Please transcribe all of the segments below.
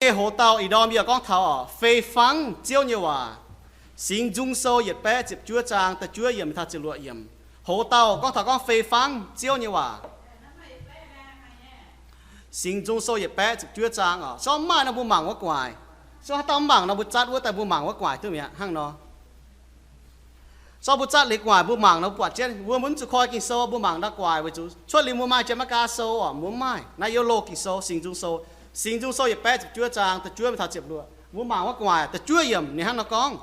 Yie hoz dauh ih ndorm yie gorngv taux oc, fei fangv Ziouv nyei waac. Singx Nzung Sou yietc baeqv ziepc juov zaang da'juov yiemc taux ziepc luoqc yiemc. Hoz dauh gorngv taux gorngv fei fangv Ziouv nyei waac. Singx Nzung Sou yietc baeqv ziepc juov zaang oc. Se gorngv maaih nor mbuo mangc wuov gu'nguaaic. Se gorngv haaix dauh mv mangc nor mbuo zatv wuov daaih mbuo mangc wuov gu'nguaaic duqv mi'aqv hnangv nor. Se gorngv mbuo zatv liuz gu'nguaaic mbuo mangc nor mbuo buatc jienv, mbuo mv zuqc koi Ging-Sou, mbuo mangc ndau gu'nguaaic weic zuqc cuotv liuz mbuo maaih Janx-Meiv-Gaa Sou oc, mbuo mv maaih. Naaiv yiem loz Ging-Sou, Singx Nzung Sou. Singx Nzung Sou yietc baeqv ziepc juov zaang da'juov mingh taux ziepc luoqc. Mbuo mangc wuov gu'nguaaic da'juov yiemc ninh hnangv nor gorngv,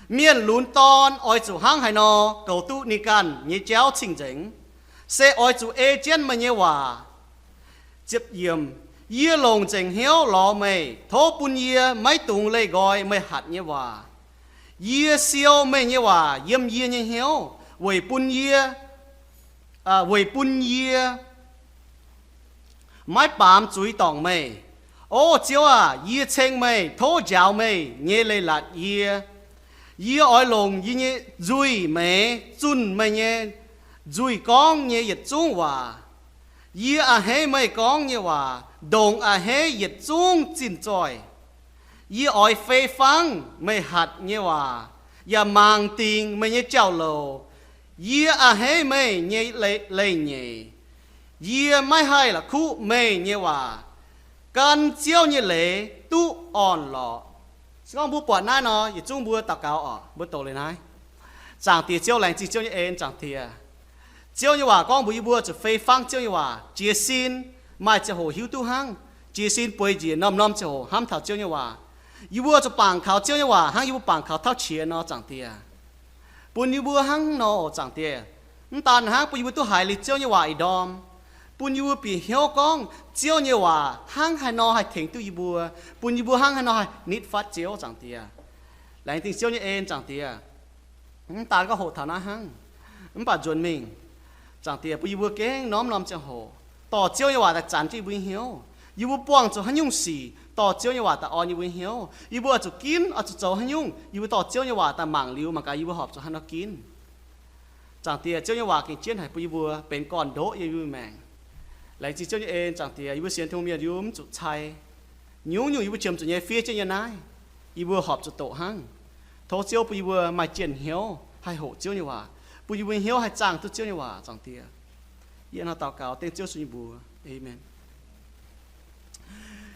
Mienh lunx dorn oix zuqc hnangv haaix nor goux duqv ninh ganh nyei jauv cing-nzengc? Se oix zuqc ei jienv meih nyei waac. Ziepc yiemc, Yie longc nzengc hnyouv lorz meih. Tov bun yie maiv dungx leih nqoi meih hatc nyei waac. Yie siou meih nyei waac yiem yie nyei hnyouv, weic bun yie, weic bun yie maiv baamz zuiz dorngc meih. O Ziouv aah! Yie ceng meih, tov njaaux meih nyei leiz-latc yie. Yie oix longc yie nyei nzuih meix zunh meih nyei nzuih gorngv nyei yietc zungv waac. Yie a'hneiv meih gorngv nyei waac ndongc a'hneiv yietc zungv zinh zoih. Yie oix fei fangv meih hatc nyei waac, yaac mangc dingc meih nyei jauv-louc. Yie a'hneiv meih nyei leiz-nyeic. Yie maiv haih la'kuqv meih nyei waac. Gan Ziouv nyei leiz duqv orn-lorqc. Se gorngv mbuo buatc naaiv nor, yietc zungv mbuo daux gaux oc. Mbuo doqc liuz naaiv. Zaangc Diex Ziouv, laengz zingh Ziouv nyei en, Zaangc Diex. Ziouv nyei waac gorngv mbuox yie mbuo zuqc fei fangv Ziouv nyei waac, jiez sin, maaih ziangh hoc hiuv duqv hnangv, jiez sin bueix njiec norm-norm ziangh hoc hnamv taux Ziouv nyei waac. Yie mbuo zuqc bangc kaux Ziouv nyei waac hnangv yie mbuo bangc kaux tauv qiex nor, Zaangc Diex. Bun yie mbuo hnangv nor, Zaangc Diex. Mv daan hnangv, bun yie mbuo duqv haiz liuz Ziouv nyei waac ih ndorm, bun yie mbuo bieqc hnyouv gorngv Ziouv nyei waac hnangv haaix nor haih tengx duqv yie mbuo, bun yie mbuo hnangv haaix nor haih nitv fatv Ziouv, Zaangc Diex. Laengz zingh Ziouv nyei en, Zaangc Diex. Mv daan gorngv hoqc taux naaiv hnangv, mv baac nzuonx mingh, Zaangc Diex, bun yie mbuo gengh norm-norm ziangh hoc dorh Ziouv nyei waac daaih zanc jienv yie mbuo nyei hnyouv. Yie mbuo buangh zuqc haaix nyungc sic dorh Ziouv nyei waac daaih orn yie mbuo nyei hnyouv. Yie mbuo oix zuqc ginv, oix zuqc zoux haaix nyungc, yie mbuo dorh Ziouv nyei waac daaih mangc liuz, mangc gaax yie mbuo horpc zuqc haaix nor ginv. Zaangc Diex, Ziouv nyei waac gengh jienv haic bun yie mbuo benx gorn-ndoqv yiem yie mbuo maengc. Laengz zingh Ziouv nyei en, Zaangc Diex. Yie mbuo sienx Tin-Hungh mienh yie mbuo mv zuqc cai. Nyungc-nyungc yie mbuo qiemx zuqc nyei fiev jienv nyei naaiv, yie mbuo horpc zuqc doqc hnangv. Tov Ziouv bun yie mbuo maaih jien hnyouv haih hoqc Ziouv nyei waac, bun yie mbuo hnyouv haih zaangh duqv Ziouv nyei waac, Zaangc Diex. Yie hnangv daux gaux dengv Ziouv Yesu nyei mbuox. Aamen.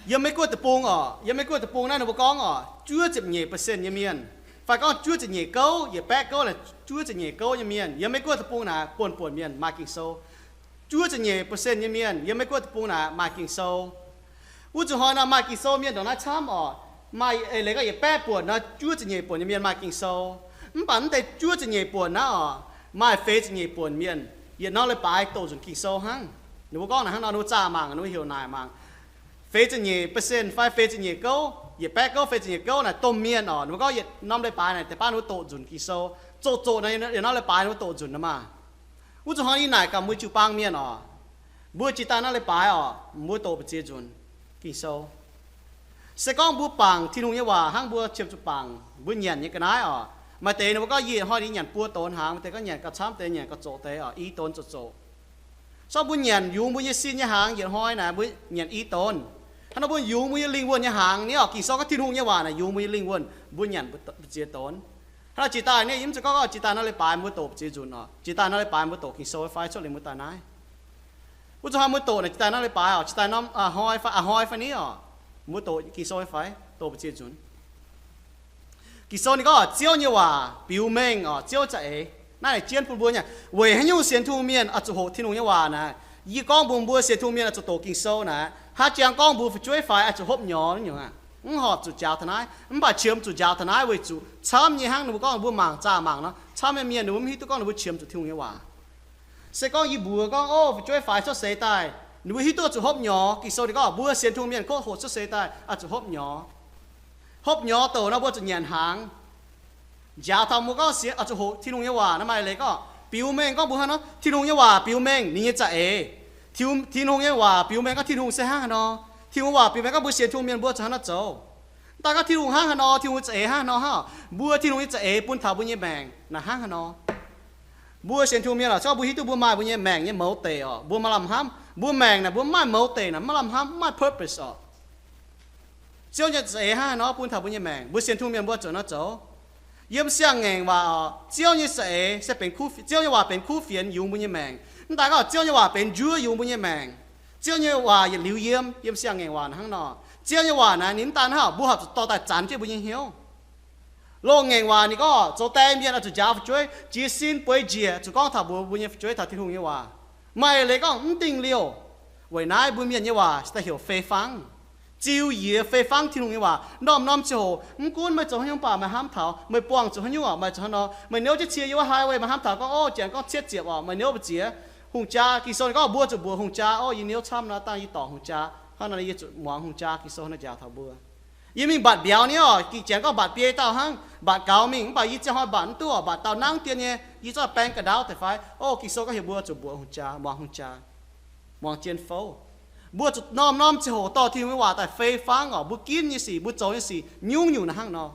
Yiem Meiv Guoqv deic-bung oc, yiem Meiv Guoqv deic-bung naaiv ninh mbuo gorngv oc, juov ziepc nyeic percent nyei mienh, fai gorngv juov ziepc nyeic gouv, yietc baeqv gouv, juov ziepc nyeic gouv nyei mienh yiem Meiv Guoqv deic-bung naaic, buonv-buonc mienh maaih Ging-Sou. Juov ziepc nyeic percent nyei mienh yiem Meiv Guoqv deic-bung naaic maaih Ging-Sou. Wuov zuqc hnoi naaic maaih Ging-Sou mienh ndongc naaiv camv oc. Maaih eix leiz gorngv yietc baeqv buonc nor, juov ziepc nyeic buonc nyei mienh maaih Ging-Sou. Mv baac mv deix juov ziepc nyeic buonc naaiv oc, maaih feix ziepc nyeic buonc mienh yietc norm leiz-baaix doqc nzunc Ging-Sou hnangv. Ninh mbuo gorngv naaic hnangv nor, ninh mbuo zaah mangc, ninh mbuo heuc naaic mangc. Feix ziepc nyeic percent fai feix ziepc nyeic gouv, yietc baeqv gouv feix ziepc nyeic gouv naaic domh mienh oc, ninh mbuo gorngv yietc norm leiz-baaix naaic deix baav ninh mbuo doqc nzunc Ging-Sou. Zoqc zoqc naaic yietc norm leiz-baaix ninh mbuo doqc nzunc nor maah. Wuov zuqc hnoi yie naaic gaax mbuo jiu-baang mienh oc, mbuo jiex daaih norm leiz-baaix oc, mbuo doqc mbu'ziex nzunc Ging-Sou. Se gorngv mbuo bangc Tin-Hungh nyei waac hnangv mbuo qiemx zuqc bangc, mbuo nyanc nyei ga'naaiv oc, maaih deix ninh mbuo gorngv yietc hnoi ninh nyanc buo donx hnaangx, maaih deix gorngv nyanc gauh camv deix nyanc gauh zoqc deix oc, i donx zoqc zoqc. Se gorngv mbuo nyanc yungz mbuo nyei sin nyei hnaangx yietc hnoi naaic mbuo nyanc i donx. Hnangv nor mbuo yungz mbuo nyei lingh wuonh nyei hnaangx ni oc, Ging-Sou gorngv Tin-Hungh nyei waac naaic yungz mbuo nyei lingh wuonh, mbuo nyanc mbu'ziex donx. Hnangv nor jiex daaih ni, yie mv zuqc gorngv jiex daaih norm leiz-baaix mbuo doqc mbu'ziex nzunc oc, jiex daaih norm leiz-baaix mbuo doqc Ging-Sou fai cuotv liuz mbuo daaih naaiv. Wuov zuqc hnoi mbuo doqc naaic jiex daaih norm leiz-baaix oc, jiex daaih norm a'hnoi fai, a'hnoi fai ni oc, mbuo doqc Ging-Sou fai, doqc mbu'ziex nzunc. Ging-Sou ninh gorngv oc, Ziouv nyei waac biux mengh oc, Ziouv za'eix. Naaiv jienv bun mbuo nyei, weic haaix nyungc sienx Tin-Hungh mienh oix zuqc hoqc Tin-Hungh nyei waac naaic? Yie gorngv mbuox mbuo sienx Tin-Hungh mienh oix zuqc doqc Ging-Sou naaic, haaix jangx gorngv mbuo fu'jueiv faix oix zuqc hopv nyorx nyungc aqv? Mv horpc zuqc njaaux taux naaiv, mv baac qiemx zuqc njaaux taux naaiv weic zuqc camv nyei hnangv ninh mbuo gorngv mbuo mangc zaah mangc nor, camv nyei mienh ninh mbuo mv hiuv duqv gorngv ninh mbuo qiemx zuqc Tin-Hungh nyei waac. Se gorngv yie mbuox gorngv, o, fu'jueiv faix cuotv seix daaih, ninh mbuo hiuv duqv zuqc hopv nyorx. Ging-Sou ninh gorngv mbuo sienx Tin-Hungh mienh kov hoqc cuotv seix daaih oix zuqc hopv nyorx. Hopv nyorx douc nor mbuo zuqc nyanc hnaangx. Njaaux taux mbuo gorngv sienx oix zuqc hoqc Tin-Hungh nyei waac nor, maaih leiz gorngv biux mengh gorngv mbuo hnangv nor, Tin-Hungh nyei waac biux mengh ninh nyei za'eix. Tin-Hungh nyei waac biux mengh gorngv Tin-Hungh se hnangv haaix nor. Tin-Hungh waac biux mengh gorngv mbuo sienx Tin-Hungh mienh mbuo zuqc hnangv nor zoux. Mv daan gorngv Tin-Hungh hnangv haaix nor, Tin-Hungh za'eix hnangv haaix nor hnangv. Mbuo Tin-Hungh nyei za'eix bun taux mbuo nyei maengc naaic hnangv haaix nor. Mbuo sienx Tin-Hungh mienh oc, se gorngv mbuo hiuv duqv mbuo maaih mbuo nyei maengc nyei mouz deic oc, mbuo maaih lamh hnamv. Mbuo maengc naaic mbuo mv maaih mouz deic naaic, mv maaih lamh hnamv, mv maaih purpose oc. Ziouv nyei za'eix hnangv haaix nor bun taux mbuo nyei maengc, mbuo sienx Tin-Hungh mienh mbuo zuqc nor zoux. Yiem siang-ngaengc waac oc, Ziouv nyei za'eix se benx kuv, Ziouv nyei waac benx kuv fienx yungz mbuo nyei maengc. Mv daaih gorngv Ziouv nyei waac benx njuov yungz mbuo nyei maengc. Ziouv nyei waac yietc liuz yiem, yiem siang-ngaengc waac hnangv nor. Ziouv nyei waac naaic ninh mv daan hnangv, mbuo horpc zuqc dorh daaih zanc jienv mbuo nyei hnyouv. Loz-ngaengc waac ninh gorngv zoux die mienh oix zuqc njaaux fu'jueiv jiez sin bueix njiec, zuqc gorngv taux mbuox mbuo nyei fu'jueiv taux Tin-Hungh nyei waac. Maaih eix leiz gorngv mv dingh liouh. Weic naaiv mbuo mienh nyei waac se daaih heuc fei fangv. Ziux yie fei fangv Tin-Hungh nyei waac. Norm-norm ziangh hoc, mv gunv meih zoux haaix nyungc baac meih hnamv taux, meih buangh zuqc haaix nyungc oc, meih zoux haaix nor, meih niouv jienv cie yiem wuov highway meih hnamv taux gorngv, ov, janx gorngv cietv ziepc oc, meih niouv mbu'ziex, hungh jaa. Ging-Sou ninh gorngv mbuo zuqc mbuox hungh jaa, ov, yie niouv camv nor, dangh yie dorngc hungh jaa, hnangv nor yie zuqc muangx hungh jaa. Ging-Sou hnangv nor njaaux taux mbuo. Yie mingh mbatc mbiauz ni oc, ging janx gorngv mbatc biei dauh hnangv, mbatc gaux mingh, mv baac yie ziangh hnoi mbatc mv duqv oc, mbatc dauh nangv dien nyei, yie zorqv baeng ga'ndaauv deix fai? Ov, Ging-Sou gorngv heuc mbuo zuqc mbuox hungh jaa, muangx hungh jaa, muangx jien fouv. Mbuo zuqc norm-norm ziangh hoc dorh Tin-Hungh nyei waac daaih fei fangv oc. Mbuo ginv nyei sic, mbuo zoux nyei sic nyungc-nyungc naaiv hnangv nor.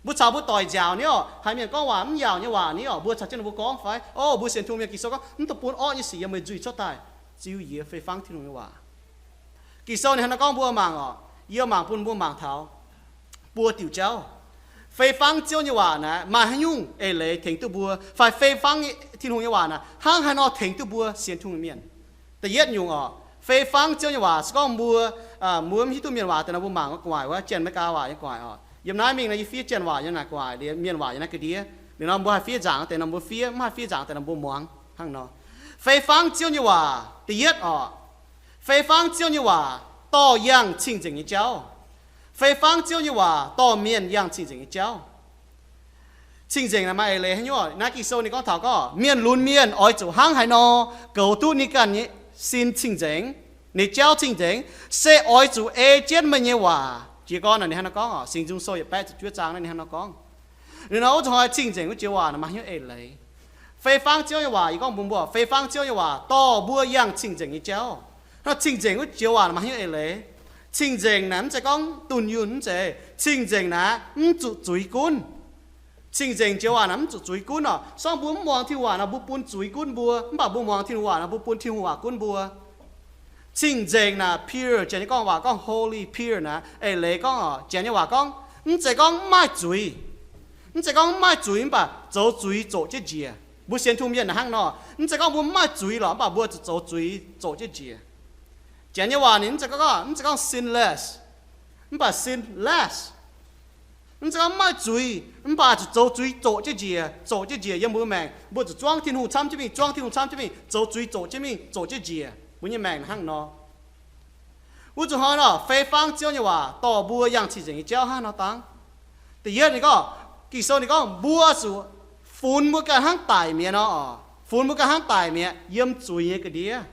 Mbuo caux mbuo doic nziaauc ni oc, haiz mienh gorngv waac mv yaauc nyei waac ni oc, mbuo caux jienv ninh mbuo gorngv fai? Ov, mbuo sienx Tin-Hungh mienh, Ging-Sou gorngv mv dungx bun orqv nyei sic yiem meih nzuih cuotv daaih. Ziux yie fei fangv Tin-Hungh nyei waac. Ging-Sou ninh hnangv naaiv gorngv mbuo mangc oc, yie mangc bun mbuo mangc taux buo diuc jauv. Fei fangv Ziouv nyei waac naaic maaih haaix nyungc eix leiz tengx duqv mbuo, fai fei fangv Tin-Hungh nyei waac naaic hnangv haaix nor tengx duqv mbuo sienx Tin-Hungh mienh? Da'yietv nyungc oc, fei fangv Ziouv nyei waac se gorngv mbuo, mbuo mv hiuv duqv mienh waac deix nor, mbuo mangc gu'nguaaic wuov Janx-Meigaa waac nyei gu'nguaaic oc. Yiem naaiv mingh nor yie fiev Janx waac nyei naaic gu'nguaaic, liuz mienh waac nyei naaiv ga'ndiev. Liuz nor mbuo haih fiev nzaangc deix nor mbuo fiev, mv haih fiev nzaangc deix nor mbuo muangx hnangv nor. Fei fangv Ziouv nyei waac da'yietv oc, fei fangv Ziouv nyei waac dorh yangh cing-nzengc nyei jauv. Fei fangv Ziouv nyei waac dorh mienh yangh cing-nzengc nyei jauv. Cing-nzengc naaic maaih eix leiz haaix nyungc? Naaiv Ging-Sou ninh gorngv taux gorngv mienh lunx mienh oix zuqc hnangv haaix nor goux duqv ninh ganh nyei sin cing-nzengc, ninh jauv cing-nzengc, se oix zuqc ei jienv meih nyei waac. Jiez gorn naaic ninh hnangv nor gorngv oc, Singx Nzung Sou yietc baeqv ziepc juov zaang naaiv ninh hnangv nor gorngv. Liuz nor wuov zuqc hnoi cing-nzengc wuov joux waac naaic maaih haaix nyungc eix leiz? Fei fangv Ziouv nyei waac, yie gorngv bun mbuo, fei fangv Ziouv nyei waac dorh mbuo yangh cing-nzengc nyei jauv. Hnangv cing-nzengc wuov joux waac naaic maaih haaix nyungc eix leiz? Cing-nzengc naaic mv zeiz gorngv dunh yunh, mv zeiz. Cing-nzengc naaic mv zuqc zuiz gunv. Cing-nzengc joux waac naaic mv zuqc zuiz gunv oc. Sorng mbuo mv muangx Tin-Hungh waac nor, mbuo bun zuiz gunv mbuo. Mv baac mbuo muangx Tin-Hungh waac nor, mbuo bun Tin-Hungh waac gunv mbuo. Cing-nzengc naaic pure, janx nyei gorngv waac gorngv holy, pure naaic eix leiz gorngv oc, janx nyei waac gorngv mv zeiz gorngv mv maaih zuiz. Mv zeiz gorngv mv maaih zuiz mv baac zoux zuiz zoqc jienv njiec. Mbuo sienx Tin-Hungh mienh naaic hnangv nor, mv zeiz gorngv mbuo mv maaih zuiz lorqc, mv baac mbuo zuqc zoux zuiz zoqc jienv njiec. Janx nyei waac ninh mv zeiz gorngv, mv zeiz gorngv sin less, mv baac sin less. Mv zeiz gorngv mv maaih zuiz, mv baac zuqc zoux zuiz zoqc jienv njiec, zoqc jienv njiec yiem mbuo maengc. Mbuo zuqc zuangv Tin-Hungh camv jienv mingh, zuangv Tin-Hungh camv jienv mingh, zoux zuiz zoqc jienv mingh, zoqc jienv njiec. Mbuo nyei maengc hnangv nor. Wuov zuqc hnoi nor, fei fangv Ziouv nyei waac dorh mbuo yangh cing-nzengc nyei jauv hnangv nor dangv. Da'yietv ninh gorngv, Ging-Sou ninh gorngv mbuo zuqc funx mbuo ganh hnangv daic mi'aqv nor oc. Funx mbuo ganh hnangv daic mi'aqv yiem zuiz nyei ga'ndiev.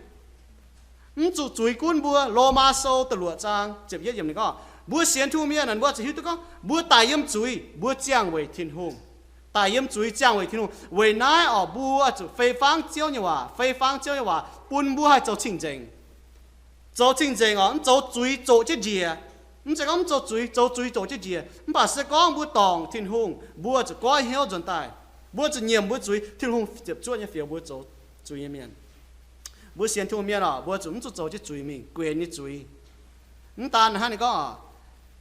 Mv zuqc zuiz gunv mbuo. Lomaa Sou da'luoqc zaang ziepc yietv yiemc ninh gorngv, mbuo sienx Tin-Hungh mienh naaic mbuo zuqc hiuv duqv gorngv mbuo daic yiem zuiz, mbuo ziangh weic Tin-Hungh. Daic yiem zuiz ziangh weic Tin-Hungh. Weic naaiv oc, mbuo zuqc fei fangv Ziouv nyei waac, fei fangv Ziouv nyei waac bun mbuo haih zoux cing-nzengc. Zoux cing-nzengc oc, mv zoux zuiz zoqc jienv njiec. Mv zeiz gorngv mv zoux zuiz, zoux zuiz zoqc jienv njiec, mv baac se gorngv mbuo dorngc Tin-Hungh, mbuo zuqc goiv hnyouv nzuonx daaih. Mbuo zuqc nyiemc mbuo zuiz. Tin-Hungh ziepc zuoqv nyei fioux mbuo zoux zuiz nyei mienh. Mbuo sienx Tin-Hungh mienh oc, mbuo zuqc mv zuqc zoux jienv zuiz mingh, guenx nyei zuiz. Mv daan hnangv ninh gorngv,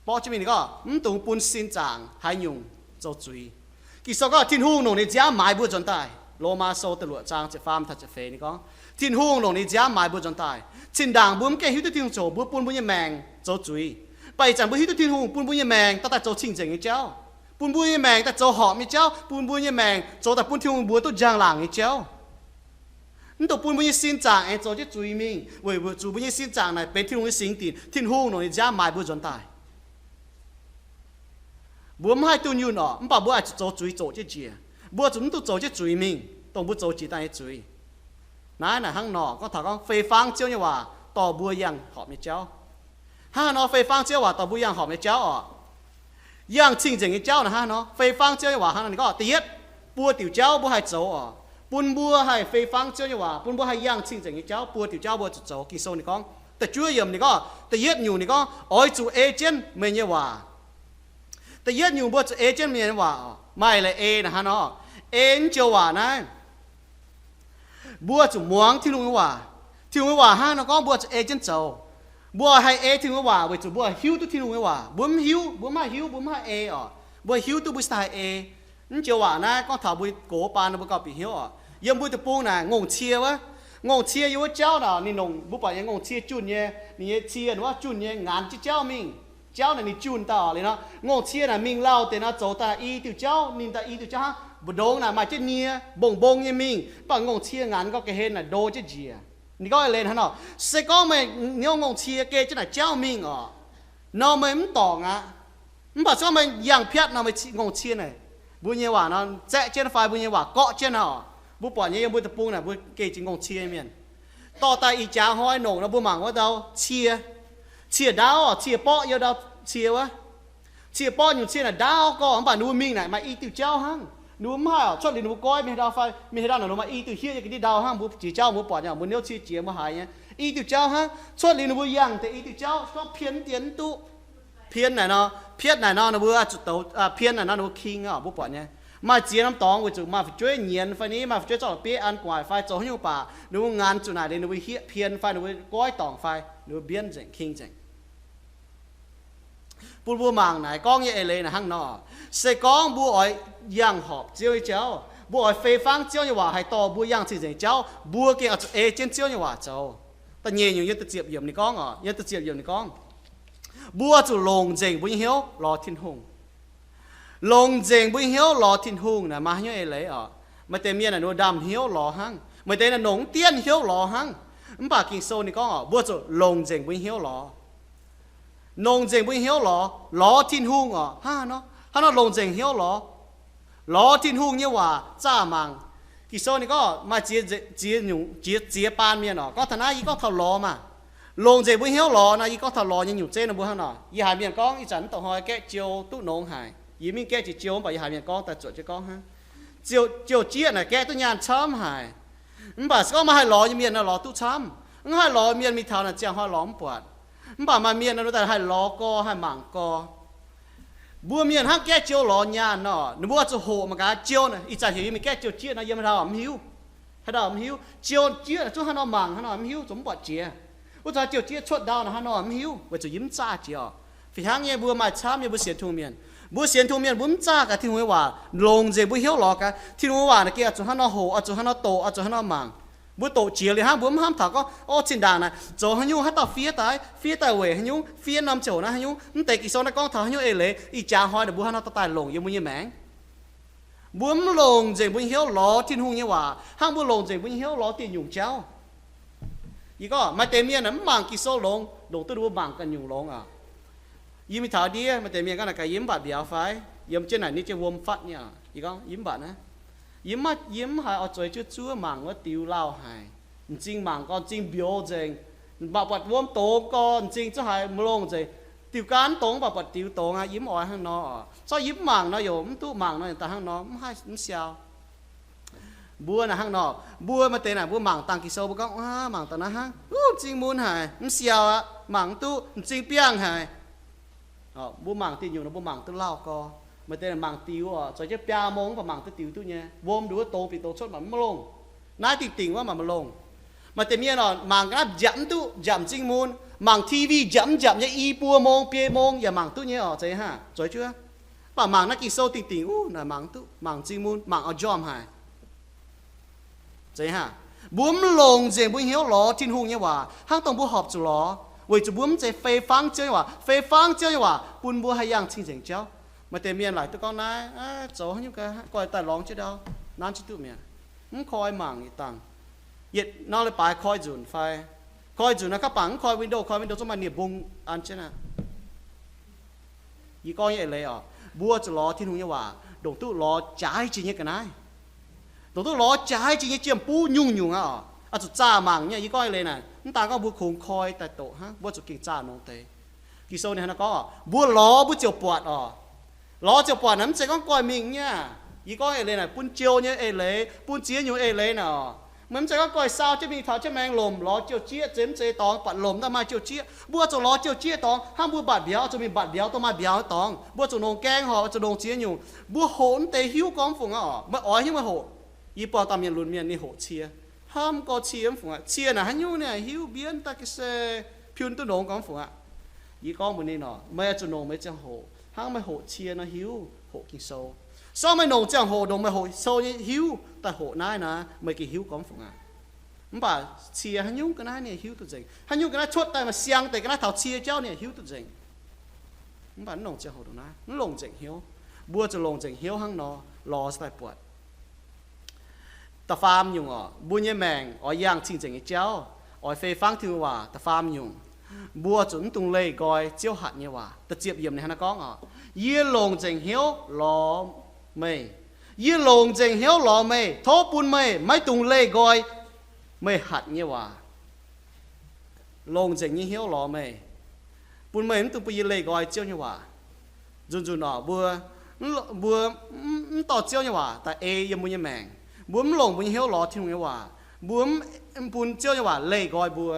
borqv jienv mingh ninh gorngv, mv dungx bun sin zaangc haaix nyungc zoux zuiz. Ging-Sou gorngv Tin-Hungh longc ninh nziaamv maaiz mbuo nzuonx daaih. Lomaa Sou da'luoqc zaang ziepc faam taux ziepc feix ninh gorngv, Tin-Hungh longc ninh nziaamv maaiz mbuo nzuonx daaih. Cin-ndaangc mbuo mv gaengh hiuv duqv Tin-Hungh zoux, mbuo bun mbuo nyei maengc zoux zuiz. Mv baac ih zanc mbuo hiuv duqv Tin-Hungh bun mbuo nyei maengc dorh daaih zoux cing-nzengc nyei jauv, bun mbuo nyei maengc daaih zoux horpc nyei jauv, bun mbuo nyei maengc zoux daaih bun Tin-Hungh mbuox duqv njang-laangc nyei jauv. Mv dungx bun mbuo nyei sin zaangc aengx zoux jienv zuiz mingh, weic zuqc mbuo nyei sin zaangc naaic benx Tin-Hungh nyei singx dinc. Tin-Hungh longc ninh nziaamv maaiz mbuo nzuonx daaih. Mbuo mv haih dunh yunh orqc, mv baac mbuo oix zuqc zoux zuiz zoqc jienv njiec. Mbuo zuqc mv dungx zoux jienv zuiz mingh, dongh mbuo zoux jiex daaih nyei zuiz. Naaiv naaic hnangv nor gorngv taux gorngv fei fangv Ziouv nyei waac dorh mbuo yangh horpc nyei jauv. Hnangv haaix nor fei fangv Ziouv waac dorh mbuo yangh horpc nyei jauv orqc? Yangh cing-nzengc nyei jauv naaic hnangv haaix nor? Fei fangv Ziouv nyei waac hnangv haaix nor? Ninh gorngv da'yietv, buo diuc jauv mbuo haih zoux orqc, bun mbuo haih fei fangv Ziouv nyei waac, bun mbuo haih yangh cing-nzengc nyei jauv. Buo diuc jauv mbuo zuqc zoux. Ging-Sou ninh gorngv, da'juov yiemc ninh gorngv, da'yietv nyungc ninh gorngv, oix zuqc ei jienv meih nyei waac. Da'yietv nyungc mbuo zuqc ei jienv meih nyei waac orqc? Maaih leiz ei naaic hnangv haaix nor? Ei naaiv joux waac naaiv, mbuo zuqc muangx Tin-Hungh nyei waac. Tin-Hungh nyei waac hnangv haaix nor gorngv mbuo zuqc ei jienv zoux. Mbuo haih ei Tin-Hungh nyei waac weic zuqc mbuo hiuv duqv Tin-Hungh nyei waac. Mbuo mv hiuv, mbuo mv haih hiuv, mbuo mv haih ei oc. Mbuo hiuv duqv mbuo se haih ei. Mv joux waac naaiv gorngv taux mbuo gox baan mbuo gauh bieqc hnyouv oc. Yiem mbuo deic-bung naaic ngongh cie wuov, ngongh cie yiem wuov jauv naaic ninh longc, mbuo buatc nyei ngongh cie junh nyei, ninh nyei cie wuov junh nyei, ngaanc jienv jauv mingh. Jauv naaic ninh junh daaih oc. Liuz nor ngongh cie naaic mingh lauh deix nor zoux daaih i diuh jauv, ninh daaih i diuh jauv hnangv. Mbu'ndongx naaic maaih jienv nie mbong mbong nyei mingh, mv baac ngongh cie ngaanc gauh ga'hlen naaic ndo jienv njiec. Ninh gorngv eix leiz hnangv nor, se gorngv meih hnyouv ngongh cie geh jienv naaic jauv mingh oc, nor meih mv dorngc aqv. Mv baac se gorngv meih yangh piatv nor meih ngongh cie naaic, mbuo nyei waac nor zaeqv jienv fai mbuo nyei waac gorqv jienv nor, mbuo buatc nyei yiem mbuo deic-bung naaic mbuo geh jiex ngongh cie mienh. Dorh daaih ih jaax hnoi nongc nor mbuo mangc wuov ndau cie, cie ndaauv oc, cie borqv yiem ndau cie wuov. Cie borqv nyungc cie naaic ndaauv gorngv, mv baac ninh mbuo mingh naaic maaih i diuh jauv hnangv. Ninh mbuo mv haih oc, cuotv liuz ninh mbuo goiv mingh ndau fai mingh haaix ndau naaic ninh mbuo maaih i diuh hiev yiem ga'ndiev ndau hnangv. Mbuo jiex jauv mbuo buatc nyei, mbuo niouv cie jiex mbuo haiz nyei i diuh jauv hnangv. Cuotv liuz ninh mbuo yangh deix i diuh jauv gorngv pien dien mv duqv. Pien naaic nor, pietv naaic nor ninh mbuo zuqc douz, pien naaic nor ninh mbuo king oc, mbuo buatc nyei. Maaih ziex norm dorngx weic zuqc maaih fu'jueiv nyienz fai ni, maaih fu'jueiv zorqv la'bieiv an gu'nguaaic fai zoux haaix nyungc baac ninh mbuo ngaanc zuqc naaic liuz ninh mbuo hiev pien fai ninh mbuo goiv dorngc fai ninh mbuo mbienv nzengc, king nzengc. Bun mbuo mangc naaic gorngv nyei eix leiz naaic hnangv nor, se gorngv mbuo oix yangh horpc Ziouv nyei jauv, mbuo oix fei fangv Ziouv nyei waac haih dorh mbuo yangh cing-nzengc jauv, mbuo gengh oix zuqc ei jienv Ziouv nyei waac zoux. Da'nyeic nyungc yiem da'ziepc yiemc ninh gorngv oc, yiem da'ziepc yiemc ninh gorngv, mbuo zuqc longc nzengc mbuo nyei hnyouv lorz Tin-Hungh. Longc nzengc mbuo nyei hnyouv lorz Tin-Hungh naaic maaih haaix nyungc eix leiz oc? Maaih deix mienh naaic ninh mbuo ndaamv hnyouv lorz hnangv, maaih deix naaic nongc mv dienv hnyouv lorz hnangv. Mv baac Ging-Sou ninh gorngv oc, mbuo zuqc longc nzengc mbuo nyei hnyouv lorz. Longc nzengc mbuo nyei hnyouv lorz, lorz Tin-Hungh oc. Hnangv haaix nor, hnangv haaix nor longc nzengc hnyouv lorz? Lorz Tin-Hungh nyei waac zaah mangc. Ging-Sou ninh gorngv maaih ziex, ziex nyungc, ziex, ziex baan mienh oc. Gorngv taux naaiv yie gorngv taux lorz maah. Longc nzengc mbuo hnyouv lorz naaic, yie gorngv taux lorz nyei nyungc zeiv nor mbuo hnangv nor. Yie haiz mienh gorngv ih zanc mv dongh hnoi gaeqv jiou duqv nongx haic. Yie mingh gaeqv jiex jiou mv baac yie haiz mienh gorngv daaih zuotc jienv gorngv hnangv. Ziouc, ziouc jieqv naaic gaeqv duqv nyaanh camv haic. Mv baac se gorngv maaih haih lorz nyei mienh nor lorz duqv camv. Mv haih lorz mienh mingh taux naaic ziangh hnoi lorz mv buatc. Mv baac maaih mienh nor daaih haih lorz gorx, haih mangc gorx. Mbuo mienh hnangv gaeqv jiou lorz nyaanh nor, ninh mbuo zuqc hoqc mangc gaax jiou naaic, ih zanc heuc yie mingh gaeqv jiou jieqv nor, yiem haaix dauh mv hiuv. Haaix dauh mv hiuv. Jiou jieqv zuqc haaix nor mangc, haaix nor mv hiuv, zuqc mv buatc jiex. Wuov zanc jiou jieqv cuotv ndau naaic haaix nor mv hiuv, weic zuqc yie mv zaah jiex oc. Fih hnangv nyei mbuo maaih camv nyei mbuo sienx Tin-Hungh mienh. Mbuo sienx Tin-Hungh mienh mbuo mv zaah gaax Tin-Hungh nyei waac, longc nzengc mbuo hnyouv lorz gaax. Tin-Hungh nyei waac naaic gengh oix zuqc hnangv nor hoqc, oix zuqc hnangv nor doqc, oix zuqc hnangv nor mangc. Mbuo doqc jiex liuz hnangv, mbuo mv hnamv taux gorngv, o, zinh ndaangc naaic zoux haaix nyungc haaix dauh fiev daaih, fiev daaih weic haaix nyungc, fiev norm ziouc naaiv haaix nyungc. Mv deix Ging-Sou naaiv gorngv taux haaix nyungc eix leiz, ih jaax hnoi naaic mbuo haaix nor dorh daaih longc yiem mbuo nyei maengc. Mbuo mv longc nzengc mbuo nyei hnyouv lorz Tin-Hungh nyei waac hnangv mbuo longc nzengc mbuo nyei hnyouv lorz dieh nyungc jauv. Yie gorngv maaih deix mienh mv mangc Ging-Sou longx, longc duqv ninh mbuo mangc ganh nyungc longx aqv. Yie mingh taux ndiev maaih deix mienh gorngv naaic gaax, yie mv baac mbiauz fai? Yiem jienv naaic ninh jienv wuom fatv nyei aqv. Yie gorngv yie mv baac naaiv. Yie mv, yie mv haiz oix zueiz jiuv zuov mangc wuov diux lauh haic. M'zing mangc gorx m'zing mbiauz nzengc. Mv baac buatc wuom dongz gorx m'zing zuov haiz mv longx nzengc. Diuh gaanv dongz mv baac buatc diux dongz aqv. Yie mv oix hnangv nor oc. Corc yie mv mangc nor yaac mv duqv, mangc nor yaac daaih hnangv nor, mv haih mv siau. Mbuo naaic hnangv nor, mbuo maaih deix naaic mbuo mangc dangh Ging-Sou mbuo gorngv, aav, mangc dangh naaiv hnangv, wuov, m'zing mun haic, mv siau aqv, mangc mv duqv, m'zing biangh haic. Mbuo mangc diuh nyungc nor mbuo mangc duqv lauh gorx. Maaih deix mangc diux oc, zoux jienv biaa mong mv baac mangc duqv diux duqv nyei. Wuom nduov dongz bieqc dongz cuotv mv baac mv longx. Naaiv dingh dingc wuov mv baac mv longx. Maaih deix mienh oc, mangc ga'naaiv njapc mv duqv, njapc m'zing mun. Mangc T V njapc mv njapc nyei, i buo mong biei mong yaac mangc duqv nyei oc, zeiz haav, zueiz juov. Mv baac mangc naaiv Ging-Sou dingh dingc, uv, naaic mangc mv duqv, mangc m'zing mun, mangc oix njormh haic. Zeiz haav, mbuo mv longc nzengc mbuo hnyouv lorz Tin-Hungh nyei waac hnangv dongh mbuo horpc zuqc lorz, weic zuqc mbuo mv zeiz fei fangv Ziouv nyei waac. Fei fangv Ziouv nyei waac bun mbuo haih yangh cing-nzengc jauv. Maaih deix mienh laaic duqv gorngv naaiv, aav, zoux haaix nyungc gaax, goiv daaih lorngx jienv ndau, nanv jienv duqv mi'aqv. Mv koi mangc yietc dangh. Yietc norm leiz-baaix koi nzunc fai? Koi nzunc naaiv kaav bangc mv koi window, koi window zungv maaih nie-mbung an jienv aqv. Yie gorngv nyei eix leiz oc, mbuo zuqc lorz Tin-Hungh nyei waac ndongc duqv lorz jaaix jiex nyei ga'naaiv, ndongc duqv lorz jaaix jiex nyei jiem-buv nyungc-nyungc aqv oc. Oix zuqc zaah mangc nyei. Yie gorngv eix leiz naaic, mv daan gorngv mbuo kungx koi daaih doqc hnangv, mbuo zuqc gengh zaah nongx deix. Ging-Sou ninh hnangv naaiv gorngv oc, mbuo lorz mbuo ziouc buatc oc. Lorz ziouc buatc naaic mv zeiz gorngv goiv mingh nyei aqv. Yie gorngv eix leiz naaic bun jiou nyei eix leiz, bun ziex nyungc eix leiz naaic oc. Meih mv zeiz gorngv goiv saau jienv mingh taux jienv maengx lomc lorz jiouv jieqv, zeiz mv zeiz dorngx, buatc lomc daaih maaih jiouv jieqv. Mbuo zuqc lorz jiouv jieqv dorngx hnangv mbuo mbatc mbiauz, zuqc mingh mbatc mbiauz dongh maaih mbiauz dorngx. Mbuo zuqc longc gaeng horc, zuqc longc ziex nyungc. Mbuo hoqc mv deix hiuv gorngv mv fungc aqv oc. Meih oix hiuv meih hoqc. Yie buangh dauh mienh lunx mienh ninh hoqc cie. Hnamv gorx cie mv fungc aqv. Cie naaic haaix nyungc ninh hiuv mbienv daaih ga'sie. Piun duqv longx gorngv fungc aqv. Yie gorngv mbuox ninh nor, meih oix zuqc longc meih ziangh hoc hnangv meih hoqc cie nor hiuv hoqc Ging-Sou. Se gorngv meih longc ziangh hoc longc meih hoqc sou nyei hiuv daaih hoqc naaiv nor, meih gengh hiuv gorngv fungc aqv. Mv baac cie haaix nyungc ga'naaiv ninh hiuv duqv nzengc. Haaix nyungc ga'naaiv cuotv daaih maaih siang deix ga'naaiv taux cie jauv ninh hiuv duqv nzengc. Mv baac mv longc ziangh hoc longc naaiv, mv longc nzengc hnyouv. Mbuo zuqc longc nzengc hnyouv hnangv nor, lorz daaih buatc. Da'faam nyungc oc, mbuo nyei maengc oix yangh cing-nzengc nyei jauv, oix fei fangv Tin-Hungh waac. Da'faam nyungc, mbuo zuqc mv dungx leih nqoi Ziouv hatc nyei waac. Da'ziepc yiemc ninh hnangv naaiv gorngv oc, yie longc nzengc hnyouv lorz meih. Yie longc nzengc hnyouv lorz meih, tov bun meih maiv dungx leih nqoi meih hatc nyei waac. Longc nzengc nyei hnyouv lorz meih, bun meih mv dungx bun yie leih nqoi Ziouv nyei waac. Nzunc nzunc oc, mbuo, mbuo mv dorh Ziouv nyei waac daaih ei yiem mbuo nyei maengc. Mbuo mv longc mbuo nyei hnyouv lorz Tin-Hungh nyei waac. Mbuo mv bun Ziouv nyei waac leih nqoi mbuo.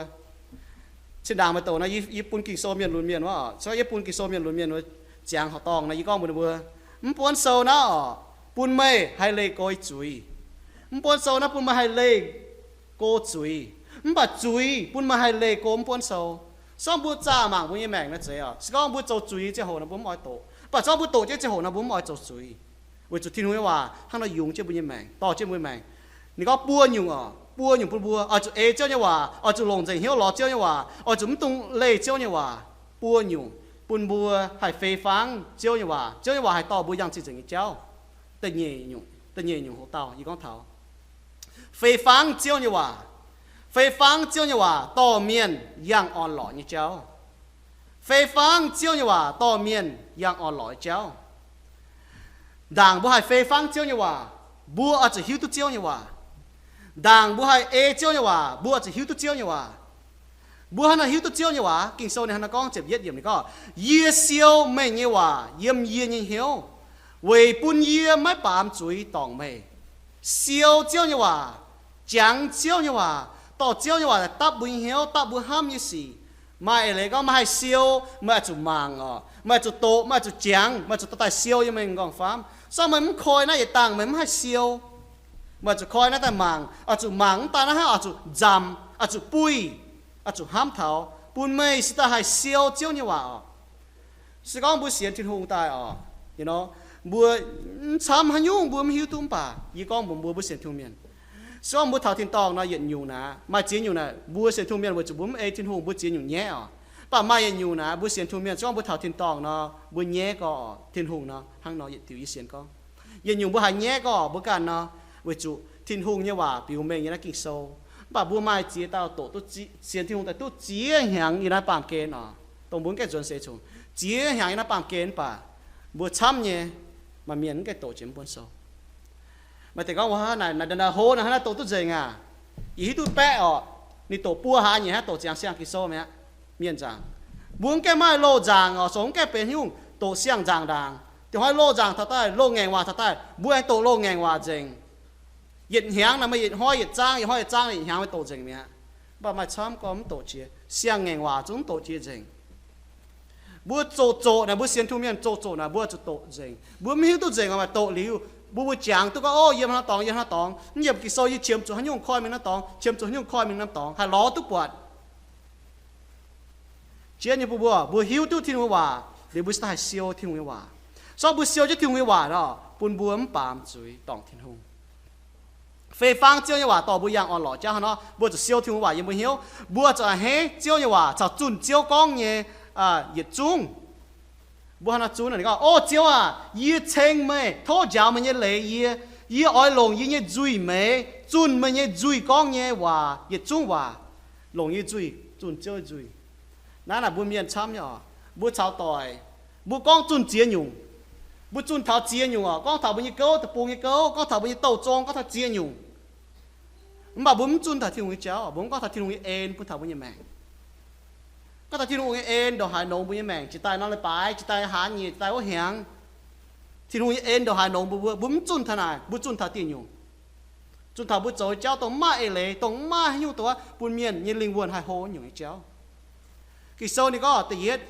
Cin-ndaangc meih douc naaiv, yie bun Ging-Sou mienh lunx mienh wuov, se yie bun Ging-Sou mienh lunx mienh wuov ziangx horqc dorngh naaiv, yie gorngv mbuox ninh mbuo, mv buonv sou naaiv oc, bun meih haih leih nqoi zuiz. Mv buonv sou naaiv bun meih haih leih go zuiz. Mv baac zuiz bun meih haih leih go mv buonv sou. Se gorngv mbuo zaah mangc mbuo nyei maengc naaiv zeiz oc, se gorngv mbuo zoux zuiz ziangh hoc naaiv mbuo mv oix doqc. Mv baac se gorngv mbuo doqc jienv ziangh hoc naaiv mbuo mv oix zoux zuiz. Weic zuqc Tin-Hungh nyei waac hnangv nor yungz jienv mbuo nyei maengc, dorh jienv mbuo nyei maengc. Ninh gorngv buo nyungc oc, buo nyungc bun mbuo oix zuqc ei Ziouv nyei waac, oix zuqc longc nzengc hnyouv lorz Ziouv nyei waac, oix zuqc mv dungx leih Ziouv nyei waac. Buo nyungc bun mbuo haih fei fangv Ziouv nyei waac, Ziouv nyei waac haih dorh mbuo yangh cing-nzengc nyei jauv. Da'nyeic nyungc, da'nyeic nyungc hoc dauh yie gorngv taux fei fangv Ziouv nyei waac. Fei fangv Ziouv nyei waac dorh mienh yangh orn-lorqc nyei jauv. Fei fangv Ziouv nyei waac dorh mienh yangh orn-lorqc nyei jauv. Ndaangc mbuo haih fei fangv Ziouv nyei waac, mbuo oix zuqc hiuv duqv Ziouv nyei waac. Ndaangc mbuo haih ei Ziouv nyei waac, mbuo oix zuqc hiuv duqv Ziouv nyei waac. Mbuo hnangv naaiv hiuv duqv Ziouv nyei waac, Ging-Sou ninh hnangv naaiv gorngv ziepc yietv yiemc ninh gorngv, yie siou meih nyei waac yiem yie nyei hnyouv, weic bun yie maiv baamz zuiz dorngc meih. Siou Ziouv nyei waac, jangx Ziouv nyei waac, dorh Ziouv nyei waac daaih dapv mbuo nyei hnyouv, dapv mbuo hnamv nyei sic. Maaih eix leiz gorngv meih haih siou, meih oix zuqc mangc oc, meih oix zuqc doqc, meih oix zuqc jangx, meih oix zuqc dorh daaih siou yiem meih m'nqorngv-famv. Se gorngv meih mv koi naaiv yietc dangh, meih mv haih siou. Meih oix zuqc koi naaiv daaih mangc, oix zuqc mangc mv daaih naaiv hnangv, oix zuqc nzamc, oix zuqc buih, oix zuqc hnamv taux, bun meih se daaih haih siou Ziouv nyei waac oc. Se gorngv mbuo sienx Tin-Hungh daaih oc, mbuo mv camv haaix nyungc mbuo mv hiuv duqv mv baac yie gorngv mbuox mbuo, mbuo sienx Tin-Hungh mienh, se gorngv mbuo taux tin-dorngh nor, yietc nyungc naaic, maaih ziex nyungc naaic, mbuo sienx Tin-Hungh mienh weic zuqc mbuo mv ei Tin-Hungh, mbuo ziex nyungc nyaiv oc. Mv baac maaih yietc nyungc naaic, mbuo sienx Tin-Hungh mienh se gorngv mbuo taux tin-dorngh nor, mbuo nyaiv gorx oc, Tin-Hungh nor, hnangv nor yietc diuc yie sienx gorngv. Yietc nyungc mbuo haiz nyaiv gorx mbuo ganh nor, weic zuqc Tin-Hungh nyei waac biux mengh nyei naaiv Ging-Sou. Mv baac mbuo maaih ziex dauh doqc duqv, sienx Tin-Hungh daaih duqv ziex hnyangx yiem naaiv baamh gen oc, dongh mbuo mv gaengh nzuonx seix cungx, ziex hnyangx yiem naaiv baamh gen mv baac mbuo camv nyei, maaih mienh mv gaengh doqc jiex mv buonv sou. Maaih deix gorngv, naaic, naaic, naaic hoz naaic hnangv naaiv doqc duqv nzengc aac. Yie hiuv duqv baeqv oc, ninh doqc buo hlaax nyei hnangv doqc ziangx siang-Ging-Sou mi'aqv, mienh nzaangc. Mbuo mv gaengh maaih loz nzaangc oc, zoux mv gaengh benx nyungc doqc siang-nzaangc ndaangc. Da'hoi loz nzaangc taux daaih, loz-ngaengc waac taux daaih, mbuo aengx doqc loz-ngaengc waac nzengc. Yietc hnyangx naaic meih yietc hnoi yietc zaang, yietc hnoi yietc zaang, yietc hnyangx meih doqc nzengc mi'aqv. Mv baac maaih camv gorngv mv doqc jiex. Siang-ngaengc waac zungv mv doqc jiex nzengc. Mbuo zoqc zoqc naaic, mbuo sienx Tin-Hungh mienh zoqc zoqc naaic, mbuo zuqc doqc nzengc. Mbuo mv hiuv duqv nzengc oc, maaih doqc liuz, mbuo, mbuo jangx duqv gorngv, o, yiem hnangv dorngx, yiem hnangv dorngx, mv yiemc Ging-Sou yie qiemx zuqc haaix nyungc koi mingh hnangv dorngx, qiemx zuqc haaix nyungc koi mingh hnangv dorngx, haih lorz duqv buatc. Jiex nyei bun mbuo, mbuo hiuv duqv Tin-Hungh nyei waac liuz, mbuo se daaih haih siou Tin-Hungh nyei waac. Se gorngv mbuo siou jienv Tin-Hungh nyei waac nor, bun mbuo mv baamz zuiz dorngc Tin-Hungh. Fei fangv Ziouv nyei waac dorh mbuo yangh orn-lorqc jauv hnangv nor, mbuo zuqc siou Tin-Hungh waac yiem mbuo hnyouv. Mbuo zuqc a'hneiv Ziouv nyei waac caux zunh Ziouv gorngv nyei yietc zungv. Mbuo hnangv naaiv zunv ninh gorngv, o Ziouv aac, yie ceng meih, tov njaaux meih nyei leiz yie. Yie oix longc yie nyei nzuih meix zunh meih nyei nzuih gorngv nyei waac yietc zungv waac. Longc yie nzuih zunh Ziouv nyei nzuih. Naaiv naaic mbuo mienh camv nyei oc, mbuo caux doic, mbuo gorngv zunh ziex nyungc. Mbuo zunh taux ziex nyungc oc, gorngv taux mbuo nyei gouv, deic-bung nyei gouv, gorngv taux mbuo nyei douh zong, gorngv taux ziex nyungc. Mv baac mbuo mv zunh taux Tin-Hungh nyei jauv, mbuo mv gorngv taux Tin-Hungh nyei en bun taux mbuo nyei maengc. Gorngv taux Tin-Hungh nyei en ndongc haaix nongx mbuo nyei maengc, jiex daaih norm leiz-baaix, jiex daaih haaix nyungc, jiex daaih wuov hnyangx. Tin-Hungh nyei en ndongc haaix nongx mbuo, mbuo mv zunh taux naaic, mbuo zunh taux dieh nyungc. Zunh taux mbuo zoux nyei jauv dongh mv maaih eix leiz, dongh mv maaih haaix nyungc dongh bun mienh nyei lingh wuonh haih hlo nyungc nyei jauv. Ging-Sou ninh gorngv da'yietv,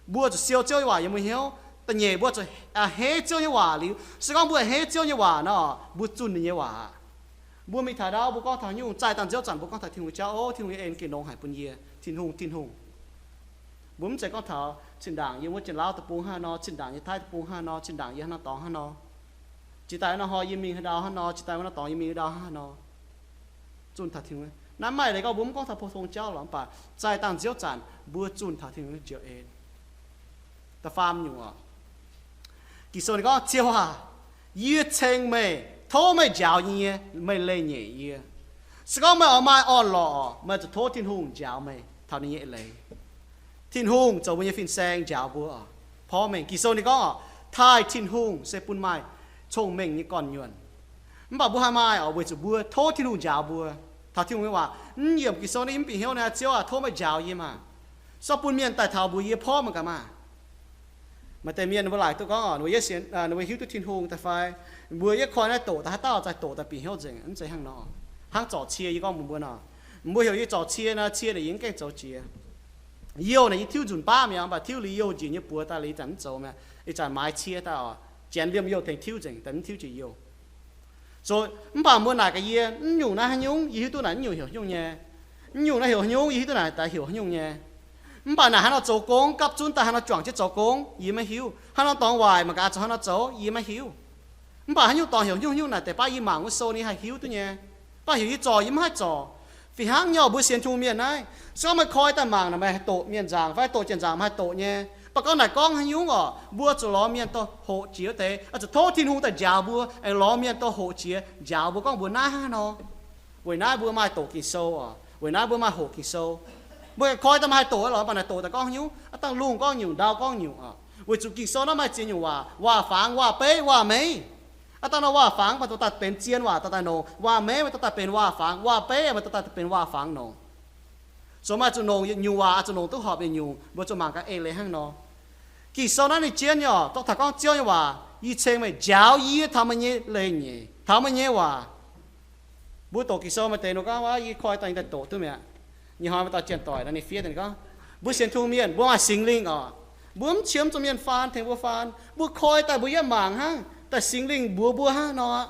mbuo zuqc siou Ziouv nyei waac yiem mbuo hnyouv. Da'nyeic, mbuo zuqc a'hneiv Ziouv nyei waac liuz. Se gorngv mbuo a'hneiv Ziouv nyei waac nor, mbuo zunh ninh nyei waac aqv. Mbuo mingh taux ndau mbuo gorngv taux nyungc, zaih dangh nziouv zanc mbuo gorngv taux Tin-Hungh nyei jauv, o, Tin-Hungh nyei en gengh longx haic bun yie. Tin-Hungh, Tin-Hungh. Mbuo mv zeiz gorngv taux zinh ndaangc yiem wuov Janx-Lauv deic-bung hnangv nor, zinh ndaangc yiem Taiv deic-bung hnangv nor, zinh ndaangc yiem hnangv nor dorngx hnangv nor, jiex daaih wuov nor hnoi yie mingh haaix ndau hnangv nor, jiex daaih wuov nor dorngx yie mingh wuov ndau hnangv nor. Zunh taux Tin-Hungh. Naaiv maaih leiz gorngv mbuo mv gorngv taux pou-tong jauv lorqc, mv baac zaih dangh nziouv zanc mbuo zunh taux Tin-Hungh njoux en. Da'faam nyungc oc. Ging-Sou ninh gorngv, Ziouv aac, yie ceng meih, tov meih njaaux yie nyei, meih leih nyeic yie. Se gorngv meih oix maaih orn-lorqc, meih zuqc tov Tin-Hungh njaaux meih taux ninh nyei eix leiz. Tin-Hungh zoux mbuo nyei fin-saeng njaaux mbuo oc. Porv mengh Ging-Sou ninh gorngv oc, taaih Tin-Hungh se bun maaih cong-mengh nyei gorn-nyuonh. Mv baac mbuo haih maaih oc, weic zuqc mbuo tov Tin-Hungh njaaux mbuo. Taux Tin-Hungh nyei waac, mv yiemc Ging-Sou naaiv mv bieqc hnyouv naaic, Ziouv aac, tov meih njaaux yie maah! Zorqv bun mienh daaih taux mbuox yie porv mangc gaax maah! Maaih deix mienh ninh mbuo laaic duqv gorngv oc, ninh mbuo hiuv duqv Tin-Hungh daaih fai, mbuo yietv koi naaiv doqc daaih haaix dauh zaih doqc daaih bieqc hnyouv nzengc. Mv zeiz hnangv nor. Hnangv zorc cie yie gorngv mbuox mbuo nor, mbuo heuc yie zorc cie nor, cie naaic yie mv gaengh zoux jiex. Youh naaic yie tiuv nzunc baav mi'aqv, mv baac tiuv liuz youh njiec nyei buoz daaih liuz ih zanc mv zoux mi'aqv. Ih zanc maaiz cie daaih oc, janx liemh youh tengx tiuv nzengc, daaih mv tiuv jiex youh. Zoc mv baac mbuo naaic gaax yie, mv nyungc naaiv haaix nyungc, yie hiuv duqv naaic mv nyungc heuc haaix nyungc nyei. Mv nyungc naaiv heuc haaix nyungc, yie hiuv duqv naaic daaih heuc haaix nyungc nyei. Mv baac naaic haaix nor zoux gong gapv zunv daaih haaix nor juangc jienv zoux gong, yie maiv hiuv. Haaix nor dorngx waaic mangc gaax zuqc haaix nor zoux, yie maiv hiuv. Mv baac haaix nyungc dorngx heuc haaix nyungc, haaix nyungc naaic deix baav yie mangc wuov sou ninh haih hiuv duqv nyei. Baav heuc yie zorc yie mv haih zorc. Fih hnangv nyei oc, mbuo sienx Tin-Hungh mienh naaiv, se gorngv meih koi daaih mangc naaic, meih haih doqc mienh nzaangc fai doqc janx nzaangc meih haih doqc nyei. Mv baac gorngv naaic gorngv haaix nyungc oc, mbuo zuqc lorz mienh dorh hoqc jiex wuov deix, zuqc tov Tin-Hungh daaih njaaux mbuo, aengx lorz mienh dorh hoqc jiex njaaux mbuo gorngv mbuox naaiv hnangv nor. Weic naaiv mbuo maaih doqc Ging-Sou oc, weic naaiv mbuo maaih hoqc Ging-Sou. Mbuo koi daaih maaih haih doqc lorqc, mv baac naaic doqc daaih gorngv haaix nyungc, aav dangh lungh gorngv nyungc, ndau gorngv nyungc oc. Weic zuqc Ging-Sou naaiv maaih ziex nyungc waac, waac-fangx, waac-beiv, waac-meiv. Aav dangh nor waac-fangx maaih dorh daaih benx zien waac dorh daaih nongc, waac-meiv maaih dorh daaih benx waac-fangx, waac-beiv maaih dorh daaih benx waac-fangx nongc. Zoux maaih zuqc nongc yietc nyungc waac, zuqc nongc duqv horpc yietc nyungc, mbuo zuqc mangc gaax eix leiz hnangv nor. Ging-Sou naaiv ninh jienv nyei oc, dorh taux gorngv Ziouv nyei waac, yie ceng meih njaaux yie taux meih nyei leiz-nyeic, taux meih nyei waac. Mbuo doqc Ging-Sou maaih deix nor gorngv, yie koi daaih daaih doqc duqv mi'aqv. Nyei hnoi maaih dauh janx-doic nor ninh fiev daaih gorngv, mbuo sienx Tin-Hungh mienh mbuo maaih Singx Lingh oc. Mbuo mv qiemx zuqc mienh faan tengx mbuo faan, mbuo koi daaih mbuo yietv mangc hnangv, daaih Singx Lingh mbuox mbuo hnangv nor.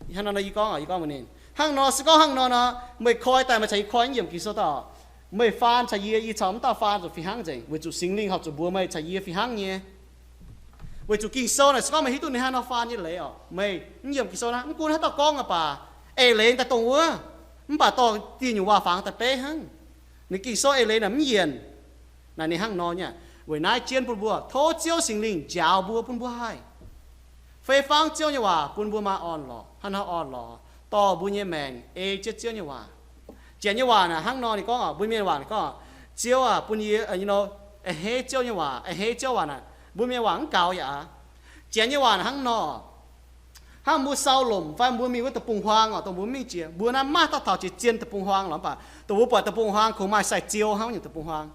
Hnangv nor yie gorngv, yie gorngv mbuox ninh, hnangv nor se gorngv hnangv nor nor, meih koi daaih meih caux yie koi yiemc Ging-Sou daaih oc. Meih faan caux yie, yie caux mv dauh faan zuqc fih hnangv nzengc, weic zuqc Singx Lingh horpc zuqc mbuox meih caux yie fih hnangv nyei. Weic zuqc Ging-Sou naaic se gorngv meih hiuv duqv ninh hnangv nor faan nyei leiz oc, meih mv yiemc Ging-Sou naaiv, mv gunv haaix dauh gorngv aqv baac, eix leiz daaih dongh wuov. Mv baac dorh dieh nyungc waac-fangx daaih beiv hnangv. Ninh Ging-Sou eix leiz naaic mv yienc. Naaic ninh hnangv nor nyei. Weic naaiv jienv bun mbuo, tov Ziouv Singx Lingh njaaux mbuo bun mbuo haih. Fei fangv Ziouv nyei waac bun mbuo maaih orn-lorqc, hnangv nor orn-lorqc dorh mbuo nyei maengc ei jienv Ziouv nyei waac. Janx nyei waac naaic hnangv nor ninh gorngv oc, mbuo mienh waac ninh gorngv, Ziouv aac, bun yie, you know, a'hneiv Ziouv nyei waac, a'hneiv Ziouv waac naaic, mbuo mienh waac mv gaux yaac aqv. Janx nyei waac naaic hnangv nor, hnangv mbuo sau lomc fai mbuo mingh wuov deic-bung-huaang oc, dongh mbuo mingh jiex, mbuo naaiv maiv daaih taux jiex zien deic-bung-huaang lorqc, mv baac dongh mbuo buatc deic-bung-huaang kungx maaih sai-ziou hnangv nyungc deic-bung-huaang.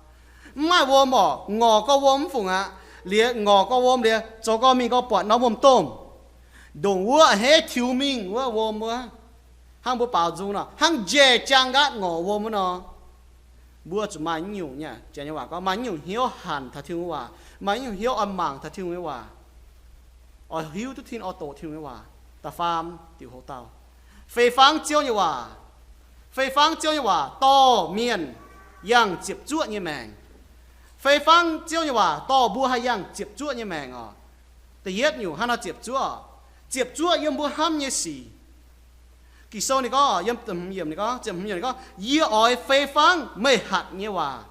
Mv maaih wuom oc, ngorc gorx wuom mv fungc aqv. Liuz ngorc gorx wuom liuz, zoux gorx mingh gorx buatc norm wuom domh. Ndongc wuov a'hneiv tiux mingh wuov wuom wuov. Hnangv mbuo baaux nzung nor, hnangv njaih jaang nqaatv ngorc wuom wuov nor. Mbuo zuqc maaih naaiv nyungc nyei, janx nyei waac gorngv maaih naaiv nyungc hnyouv hanc taux Tin-Hungh nyei waac, maaih naaiv nyungc hnyouv oix mangc taux Tin-Hungh nyei waac, oix hiuv duqv Tin, oix doqc Tin-Hungh nyei waac. Da'faam diuc hoc dauh, fei fangv Ziouv nyei waac. Fei fangv Ziouv nyei waac dorh mienh yangh ziepc zuoqv nyei maengc. Fei fangv Ziouv nyei waac dorh mbuo haih yangh ziepc zuoqv nyei maengc oc. Da'yietv nyungc, hnangv nor ziepc zuoqv, ziepc zuoqv yiem mbuo hnamv nyei sic. Ging-Sou ninh gorngv, yiem ziepc hmz yiemc ninh gorngv, ziepc hmz yiemc ninh gorngv, Yie oix fei fangv meih hatc nyei waac.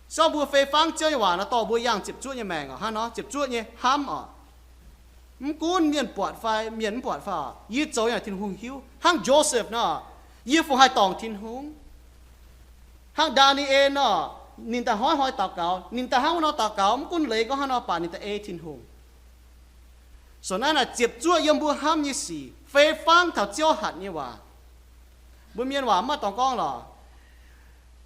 Se gorngv mbuo fei fangv Ziouv nyei waac nor, dorh mbuo yangh ziepc zuoqv nyei maengc oc, hnangv nor ziepc zuoqv nyei hnamv oc. Mv gunv mienh buatc fai mienh mv buatc fai oc, yie zoux yaac Tin-Hungh hiuv. Hnangv Joseph nor, yie fungc haih dorngc Tin-Hungh. Hnangv Ndaa^ni^en nor, ninh daaih hnoi-hnoi daux gaux, ninh daaih hnangv wuov nor daux gaux, mv gunv leiz gorngv hnangv nor baac ninh daaih ei Tin-Hungh. So naaiv naaic ziepc zuoqv yiem mbuo hnamv nyei sic, fei fangv taux Ziouv hatc nyei waac. Mbuo mienh waac mv maaih dorngx gorngv lorqc.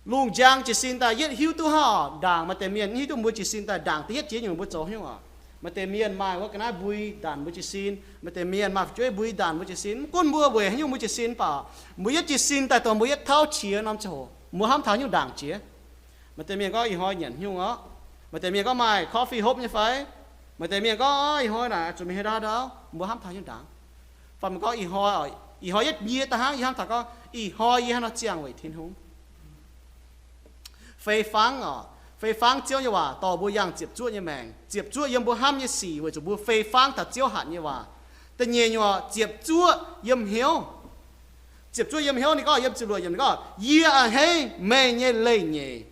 Lungh njang jiez sin daaih yietv hiuv duqv hnangv oc, ndaangc maaih deix mienh mv hiuv duqv mbuo jiez sin daaih ndaangc da'yietv jiex nyungc mbuo zoux haaix nyungc oc. Maaih deix mienh maaih wuov ga'naaiv mbui ndanc mbuo jiez sin, maaih deix mienh maaih fu'jueiv mbui ndanc mbuo jiez sin, mv gunv mbuo weic haaix nyungc mbuo jiez sin baac, mbuo yietv jiez sin daaih dongh mbuo yietv tauv qiex norm ziangh hoc mbuo hnamv taux haaix nyungc ndaangc jiex. Maaih deix mienh gorngv ih hnoi nyanc haaix nyungc oc. Maaih deix mienh gorngv maaih coffee hopv nyei fai. Maaih deix mienh gorngv ih hnoi naaic zuqc mingh haaix ndau ndau, mbuo hnamv taux haaix nyungc ndaangc. Fai meih gorngv ih hnoi, ih hnoi yietv yie daaih hnangv, yie hnamv taux gorngv ih hnoi yie haaix nor ziangh weic Tin-Hungh. Fei fangv oc, fei fangv Ziouv nyei waac dorh mbuo yangh ziepc zuoqv nyei maengc, ziepc zuoqv yiem mbuo hnamv nyei sic, weic zuqc mbuo fei fangv taux Ziouv hatc nyei waac. Da'nyeic nyungc, ziepc zuoqv yiem hnyouv. Ziepc zuoqv yiem hnyouv, ninh gorngv yiem ziepc luoqc yiemc, ninh gorngv, Yie a'hneiv meih nyei leiz-nyeic.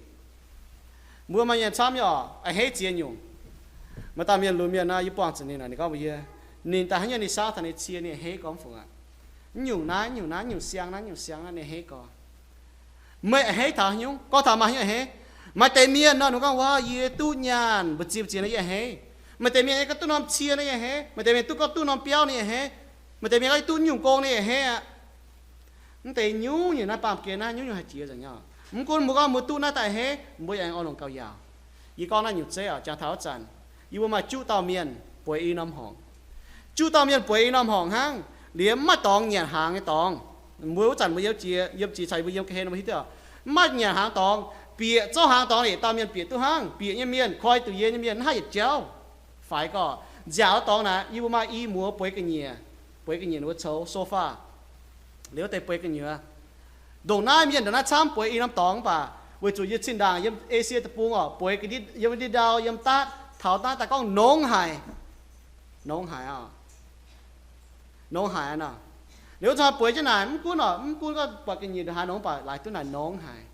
Mbuo maaih mienh camv nyei oc, a'hneiv ziex nyungc. Maaih dauh mienh lunx mienh nor, yie buangh zuqc ninh, ninh gorngv mbuox yie, ninh daaih haaix nyungc ninh saauv taux ninh cie, ninh a'hneiv gorngv fungc aqv. Mv nyungc naaiv, mv nyungc naaiv, mv nyungc siang naaiv, mv nyungc siang naaiv, ninh a'hneiv gorngv. Meih a'hneiv taux haaix nyungc? Gorngv taux maaih haaix nyungc a'hneiv? Maaih deix mienh nor, ninh gorngv, Waac, yie duqv nyaanh mbu'ziex mbu'ziex nor yie a'hneiv. Maaih deix mienh gorngv duqv norm cie nor yie a'hneiv. Maaih deix mienh duqv, gorngv duqv norm biauv nor yie a'hneiv. Maaih deix mienh gorngv duqv nyungc gong nor yie a'hneiv aqv. Mv deix nyungc-nyungc naaiv baamh gen naaiv nyungc-nyungc haih jiex nzengc nyei. Mv gunv mbuo gorngv mbuo duqv naaiv daaih a'hneiv, mbuo yaac aengx oix longc gauh yaauc. Yie gorngv naaiv nyungc zeiv oc, jangx taux wuov zanc, yie mbuo maaih juqv dauh mienh bueix i norm horngc. Juqv dauh mienh bueix i norm horngc hnangv, liemh mv maaih dorngx nyanc hnaangx nyei dorngx. Mbuo wuov zanc mbuo yiem jiex, yiem jiex caux mbuo yiem ga'hlen mbuo hiuv duqv oc. Mv maaih nyanc hnaangx dorngx, bieqc zouv hnaangx dorngx liuz, dauh mienh bieqc duqv hnangv. Bieqc nyei mienh, koi duqv yie nyei mienh, mv haih yietc jauv. Faix gorqv, nziaauc dorngx naaic, yie mbuo maaih i muoz bueix ga'nyiec, bueix ga'nyiec wuov coux sofa. Liuz wuov deix bueix gu'nyuoz. Ndongc naaiv mienh ndongc naaiv camv bueix i norm dorngx mv baac weic zuqc yie zinh ndaangc yiem Esie deic-bung oc, bueix ga'ndiev, yiem ndiev ndau, yiem daatv, taux naaiv daaih gorngv nongx haic. Nongx haic oc. Nongx haic aqv nor. Liuz wuov zanc bueix jienv naaic mv gunv oc, mv gunv gorngv buatc ga'nyiec ndongc haaix nongx, mv baac laaix duqv naaic nongx haic.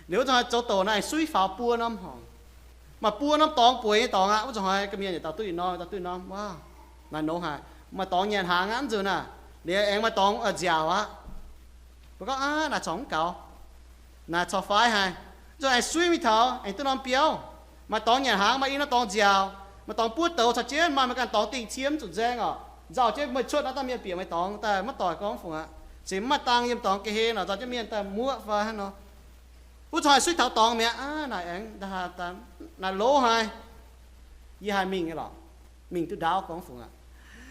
Liuz wuov zanc zoux douc naaic suiv faaux buo norm horngc. Maaih buo norm dorngx bueix nyei dorngx aqv. Wuov zanc hnoi ga'mienh yietc dauh duqv ih norm, dauh duqv ih norm, waac, naaic nongx haic. Maaih dorngx nyanc hnaangx aqv, mv nzunc naaic, liuz aengx maaih dorngx nziaauc aqv. Mbuo gorngv, Aav, naaic corc mv gaux. Naaic corc faix haic. Wuov zanc aengx suiv mingh taux aengx duqv norm biauv. Maaih dorngx nyanc hnaangx, maaih i norm dorngx nziaauc, maaih dorngx buov douz caux jienv, maaih, maaih ganh dorngx dingh cie mv zuqc nzaeng oc. Nzauh jienv meih cuotv naaiv dauh mienh bieqc meih dorngx daaih maiv doic gorngv fungc aqv. Cingx mv maaih dang yiem dorngx ga'hlen oc, nzauh jienv mienh daaih muoqv fai hnangv nor. Wuov zanc suiv taux dorngx mi'aqv, aav, naaic aengx, naaic loz haic. Yie haih mingh nyei lorqc. Mingh duqv ndaauv gorngv fungc aqv.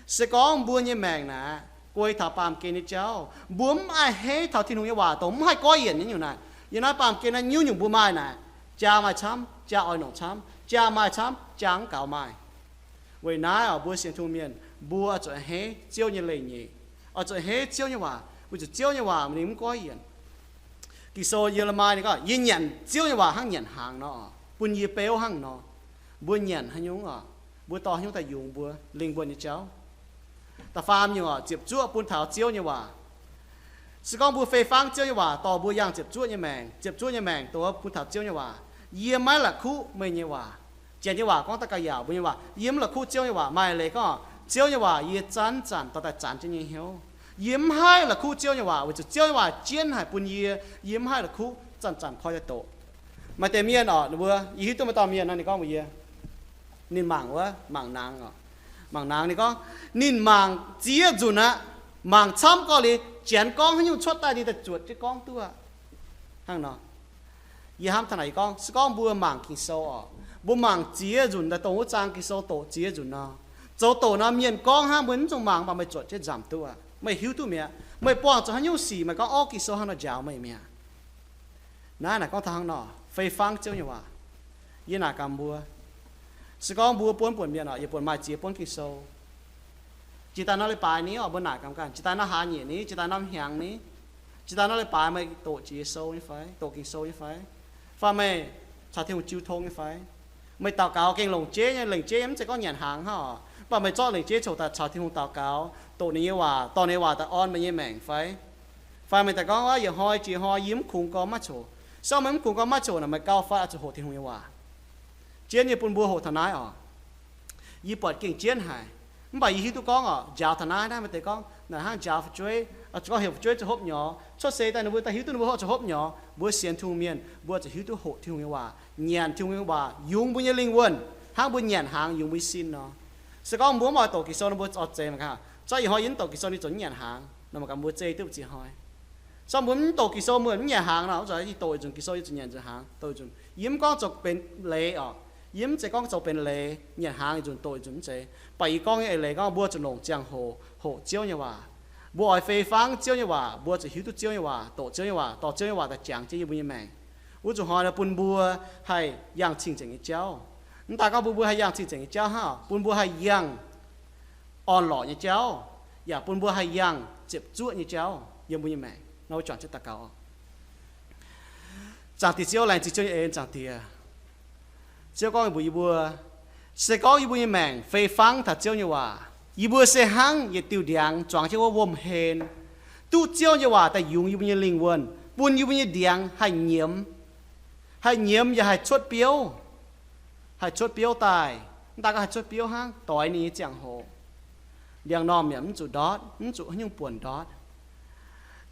Se gorngv mbuo nyei maengc naaic guei taux baamh gen nyei jauv, mbuo mv haih a'hneiv taux Tin-Hungh nyei waac dongh mv haih goiv yienc nyei nyungc naaic, yiem naaiv baamh gen naaiv nyungc-nyungc mbuo maaih naaic, jaa maaih camv, jaa oix nongc camv, jaa maaih camv, jaa mv gaux maaih. Weic naaiv oc, mbuo sienx Tin-Hungh mienh mbuo oix zuqc a'hneiv Ziouv nyei leiz-nyeic, oix zuqc a'hneiv Ziouv nyei waac, weic zuqc Ziouv nyei waac ninh mv goiv yienc. Ging-Sou yiem La'maai ninh gorngv, Yie nyanc Ziouv nyei waac hnangv nyanc hnaangx nor, bun yie beuv hnangv nor. Mbuo nyanc haaix nyungc oc, mbuo dorh haaix nyungc daaih yungz mbuo lingh wuonh nyei jauv? Da'faam nyungc oc, ziepc zuoqv bun taux Ziouv nyei waac. Se gorngv mbuo fei fangv Ziouv nyei waac dorh mbuo yangh ziepc zuoqv nyei maengc, ziepc zuoqv nyei maengc dongh wuov bun taux Ziouv nyei waac. Yie maiv la'kuqv meih nyei waac. Janx nyei waac gorngv daaih gauh yaauc, mbuo nyei waac, yie mv la'kuqv Ziouv nyei waac. Maaih leiz gorngv, Ziouv nyei waac yie zanc-zanc dorh daaih zanc jienv nyei hnyouv. Yie mv haih la'kuqv Ziouv nyei waac weic zuqc Ziouv nyei waac jienv haic bun yie, yie mv haih la'kuqv zanc-zanc koi daaih doqc. Maaih deix mienh oc, ninh mbuo, yie hiuv duqv maaih dauh mienh nor, ninh gorngv mbuox yie, ninh mangc wuov, mangc naang oc. Mangc naang ninh gorngv, ninh mangc ziex nzunc aqv, mangc camv gorqv-lienh, Janx gorngv haaix nyungc cuotv daaih ninh daaih zuotc jienv gorngv duqv aqv. Hnangv nor, yie hnamv taux naaic yie gorngv, se gorngv mbuo mangc Ging-Sou oc, mbuo mangc ziex nzunc daaih dongh wuov zaang Ging-Sou doqc ziex nzunc nor, zoux doqc nor mienh gorngv hnangv, mbuo mv zungh mangc, mv baac meih zuotc jienv nzamc duqv aqv. Meih hiuv duqv mi'aqv. Meih buangh zuqc haaix nyungc sic meih gorngv, Orv, Ging-Sou hnangv nor njaaux meih mi'aqv. Naaiv naaic gorngv taux hnangv nor, fei fangv Ziouv nyei waac. Yie naaic gaax mbuo, se gorngv mbuo buonv buonc mienh oc, yie buonc maaih ziex buonv Ging-Sou. Jiex daaih nor leiz-baaix ni oc, mbuo naaic gaax ganh, jiex daaih nor hlaax nyieqc ni, jiex daaih nor hnyangx ni, jiex daaih nor leiz-baaix meih doqc jiex Sou nyei fai, doqc Ging-Sou nyei fai? Fai meih caux Tin-Hungh jiu tong nyei fai? Meih daux gaux gengh longc jeiv nyei, lengc jeiv nyei, mv zeiz gorngv nyanc hnaangx hnangv oc. Mv baac meih zorqv lengc jeiv coc daaih caux Tin-Hungh daux gaux, doqc ninh nyei waac, dorh ninh nyei waac daaih orn meih nyei maengc fai? Fai meih daaih gorngv, Aav, yietc hnoi jiex hnoi yie mv kungx gorngv maiv coc. Se gorngv meih mv kungx gorngv maiv coc naaic, meih gauh fai oix zuqc hoqc Tin-Hungh nyei waac. Jienv nyei bun mbuo hoqc taux naaiv oc. Yie buatc gengh jienv haic. Mv baac yie hiuv duqv gorngv oc, njaaux taux naaiv, naaiv maaih deix gorngv naaic hnangv njaaux fu'jueiv, oix zuqc gorngv heuc fu'jueiv zuqc hopv nyorx. Cuotv seix daaih ninh mbuo daaih hiuv duqv ninh mbuo hoqc zuqc hopv nyorx. Mbuo sienx Tin-Hungh mienh, mbuo zuqc hiuv duqv hoqc Tin-Hungh nyei waac, nyanc Tin-Hungh nyei waac yungz mbuo nyei lingh wuonh, hnangv mbuo nyanc hnaangx yungz mbuo nyei sin nor. Se gorngv mbuo mv oix doqc Ging-Sou nor, mbuo oix zeiz mangc gaax, zorqv ih hnoi yie mv doqc Ging-Sou, yie zuqc mv nyanc hnaangx nor, mangc gaax mbuo zei duqv ziex hnoi. Se gorngv mbuo mv doqc Ging-Sou, mbuo mv nyanc hnaangx nor, wuov zanc yie doqc ih nzunc Ging-Sou, yie zuqc nyanc nzunc hnaangx, doqc ih nzunc. Yie mv gorngv zoux benx leiz oc. Yie mv zeiz gorngv zoux benx leiz, nyanc hnaangx ih nzunc doqc ih nzunc, mv zeiz. Mv baac yie gorngv nyei eix leiz gorngv mbuo zuqc longc ziangh hoc hoqc Ziouv nyei waac. Mbuo oix fei fangv Ziouv nyei waac, mbuo zuqc hiuv duqv Ziouv nyei waac, doqc Ziouv nyei waac, dorh Ziouv nyei waac daaih jangx jienv yie mbuo nyei maengc. Wuov zuqc hnoi nor bun mbuo haih yangh cing-nzengc nyei jauv. Mv daaih gorngv bun mbuo haih yangh cing-nzengc nyei jauv hnangv, bun mbuo haih yangh orn-lorqc nyei jauv, yaac bun mbuo haih yangh ziepc zuoqv nyei jauv yiem mbuo nyei maengc. Nor mbuo juangc jienv daux gaux oc. Zaangc Diex Ziouv, laengz zingh Ziouv nyei en, Zaangc Diex. Ziouv gorngv mbuox yie mbuo, se gorngv yie mbuo nyei maengc fei fangv taux Ziouv nyei waac, yie mbuo se hnangv yietc diuh ndiangx zuangx jienv wuov wuom-hlen, duqv Ziouv nyei waac daaih yungz yie mbuo nyei lingh wuonh, bun yie mbuo nyei ndiangx haih nyiemz, haih nyiemz yaac haih cuotv biouv, haih cuotv biouv daaih. Mv daaih gorngv haih cuotv biouv hnangv, doix ninh nyei ziangh hoc. Ndiangx-normh yaac mv zuqc ndortv, mv zuqc haaix nyungc buonc ndortv.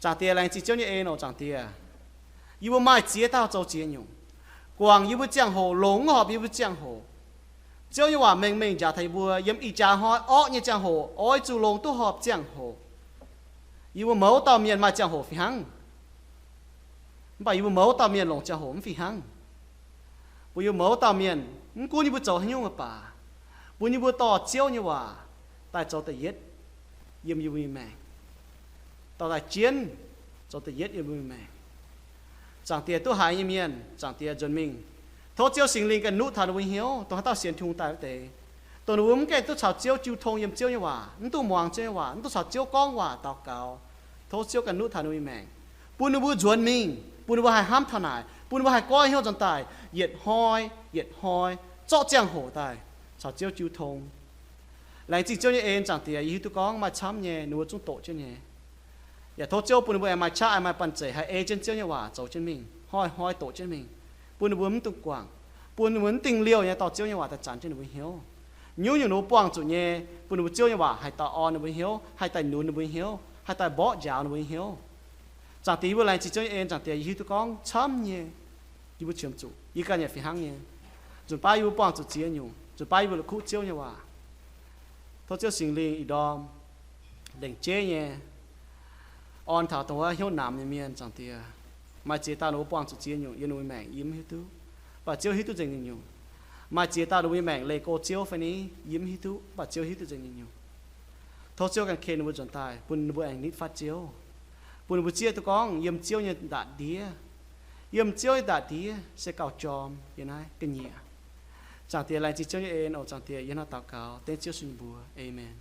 Zaangc Diex, laengz zingh Ziouv nyei en oc. Zaangc Diex, yie mbuo maaih ziex dauh zoux ziex nyungc, guangc yie mbuo ziangh hoc, longc mv horpc yie mbuo ziangh hoc. Ziouv nyei waac mengh mengh njaaux taux yie mbuo, yiem ih jaax hnoi orqv nyei ziangh hoc oix zuqc longc duqv horpc ziangh hoc. Yie mbuo mouz dauh mienh maaih ziangh hoc fih hnangv, mv baac yie mbuo mouz dauh mienh longc ziangh hoc mv fih hnangv. Bun yie mbuo mouz dauh mienh, mv gunv yie mbuo zoux haaix nyungc baac, bun yie mbuo dorh Ziouv nyei waac daaih zoux da'yietv yiem yie mbuo nyei maengc, dorh daaih jienv zoux da'yietv yiem yie mbuo nyei maengc. Zaangc Diex, duqv haiz nyei mienh, Zaangc Diex, nzuonx mingh. Tov Ziouv Singx Lingh ganh nuqv taux ninh mbuo hnyouv, dongh haaix dauh sienx Tin-Hungh daaih wuov deix, dongh ninh mbuo mv gaengh duqv caux Ziouv jiu tong yiem Ziouv nyei waac, mv duqv muangx Ziouv nyei waac, mv duqv caux Ziouv gorngv waac daux gaux. Tov Ziouv ganh nuqv taux ninh mbuo nyei maengc, bun ninh mbuo nzuonx mingh, bun ninh mbuo haih hnamv taux naaic, bun ninh mbuo haih goiv hnyouv nzuonx daaih, yietc hnoi yietc hnoi zorqv ziangh hoc daaih caux Ziouv jiu tong. Laengz zingh Ziouv nyei en. Zaangc Diex, yie hiuv duqv gorngv maaih camv nyei ninh mbuo zungv doqc jienv nyei. Yaac tov Ziouv bun ninh mbuo aengx maaih qaqv, aengx maaih banh zeic, haih ei jienv Ziouv nyei waac zoux jienv mingh, hnoi-hnoi doqc jienv mingh, bun ninh mbuo mv dungx guangc, bun ninh mbuo mv dingh liouh nyei dorh Ziouv nyei waac daaih zanc jienv ninh mbuo hnyouv. Nyungc-nyungc ninh mbuo buangh zuqc nyei, bun ninh mbuo Ziouv nyei waac haih daaih orn ninh mbuo hnyouv, haih daaih nunc ninh mbuo hnyouv, haih daaih mborqv njaaux ninh mbuo hnyouv. Zaangc Diex, yie mbuo laengz zingh Ziouv nyei en. Zaangc Diex, yie hiuv duqv gorngv camv nyei, yie mbuo qiemx zuqc, yie ganh yaac fih hnangv nyei. Nzunc baav yie mbuo buangh zuqc ziex nyungc, nzunc baav yie mbuo la'kuqv Ziouv nyei waac. Tov Ziouv Singx Lingh ih ndorm lengc jeiv nyei orn taux dongh wuov hnyouv namx nyei mienh. Zaangc Diex, maaih ziex dauh ninh mbuo buangh zuqc ziex nyungc yiem ninh mbuo maengc, yie mv hiuv duqv, mv baac Ziouv hiuv duqv nzengc nyungc-nyungc. Maaih ziex dauh ninh mbuo nyei maengc leih go Ziouv fai ni, yie mv hiuv duqv, mv baac Ziouv hiuv duqv nzengc nyungc-nyungc. Tov Ziouv ganh ken ninh mbuo nzuonx daaih, bun ninh mbuo aengx nitv fatv Ziouv, bun ninh mbuo zieqv duqv gorngv yiem Ziouv nyei ndaatv-ndiev, yiem Ziouv nyei ndaatv-ndiev se gauh jorm yiem naaiv ga'nyiec. Zaangc Diex, laengz zingh Ziouv nyei en oc. Zaangc Diex, yie hnangv daux gaux dengv Ziouv sun mbuox. Aamen.